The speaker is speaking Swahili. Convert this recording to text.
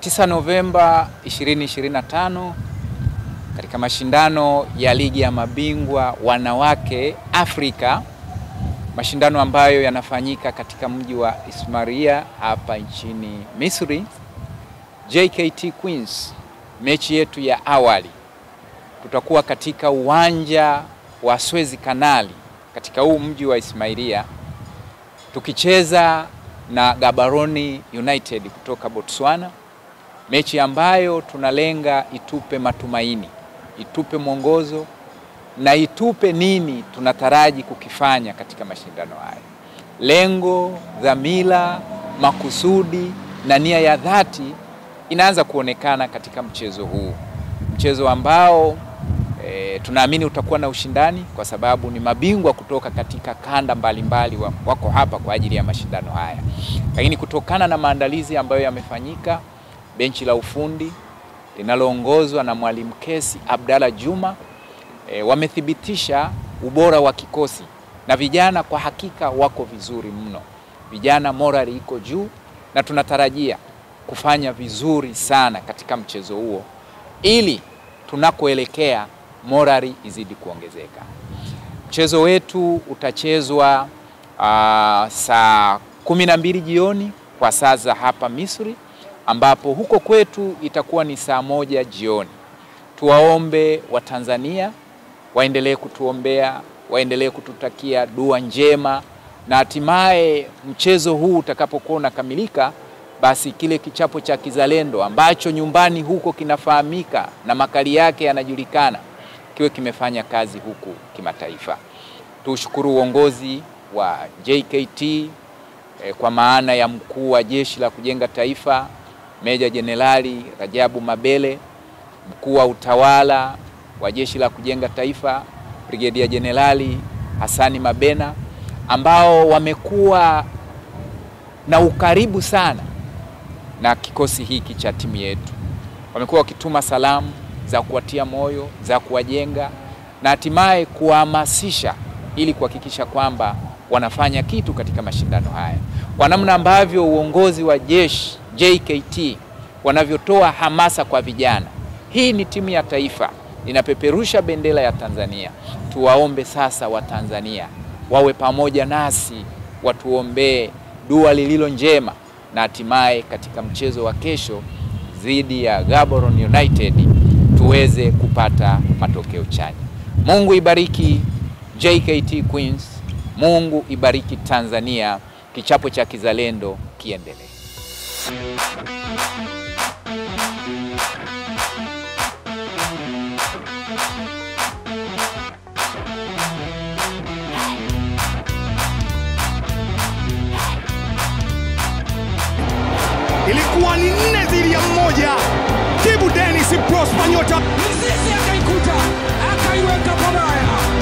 9 Novemba 2025 katika mashindano ya ligi ya mabingwa wanawake Afrika, mashindano ambayo yanafanyika katika mji wa Ismailia hapa nchini Misri, JKT Queens, mechi yetu ya awali tutakuwa katika uwanja wa Suez Canal katika huu mji wa Ismailia tukicheza na Gaborone United kutoka Botswana, mechi ambayo tunalenga itupe matumaini, itupe mwongozo na itupe nini tunataraji kukifanya katika mashindano haya. Lengo, dhamira, makusudi na nia ya dhati inaanza kuonekana katika mchezo huu. Mchezo ambao tunaamini utakuwa na ushindani kwa sababu ni mabingwa kutoka katika kanda mbalimbali wako hapa kwa ajili ya mashindano haya. Lakini kutokana na maandalizi ambayo yamefanyika, benchi la ufundi linaloongozwa na Mwalimu Kesi Abdalla Juma wamethibitisha ubora wa kikosi na vijana kwa hakika wako vizuri mno. Vijana morali iko juu na tunatarajia kufanya vizuri sana katika mchezo huo ili tunakoelekea morali izidi kuongezeka. Mchezo wetu utachezwa saa 12 jioni kwa saa za hapa Misri, ambapo huko kwetu itakuwa ni saa 1 jioni. Tuwaombe wa Tanzania waendelee kutuombea, waendelee kututakia dua njema, na hatimaye mchezo huu utakapokuwa unakamilika, basi kile kichapo cha kizalendo ambacho nyumbani huko kinafahamika na makali yake yanajulikana kiwe kimefanya kazi huku kimataifa. Tushukuru uongozi wa JKT kwa maana ya mkuu wa Jeshi la Kujenga Taifa Meja Jenerali Rajabu Mabele, mkuu wa utawala wa Jeshi la Kujenga Taifa Brigedia Jenerali Hassani Mabena, ambao wamekuwa na ukaribu sana na kikosi hiki cha timu yetu. Wamekuwa wakituma salamu za kuwatia moyo, za kuwajenga na hatimaye kuhamasisha ili kuhakikisha kwamba wanafanya kitu katika mashindano haya. Kwa namna ambavyo uongozi wa jeshi JKT wanavyotoa hamasa kwa vijana. Hii ni timu ya taifa, inapeperusha bendera ya Tanzania. Tuwaombe sasa wa Tanzania wawe pamoja nasi, watuombee dua lililo njema, na hatimaye katika mchezo wa kesho dhidi ya Gaborone United tuweze kupata matokeo chanya. Mungu ibariki JKT Queens, Mungu ibariki Tanzania, kichapo cha kizalendo kiendelee. Ilikuwa ni 4-1. Kibu Dennis Prosper nyota. Mzizi akaikuta, akaiweka pabaya.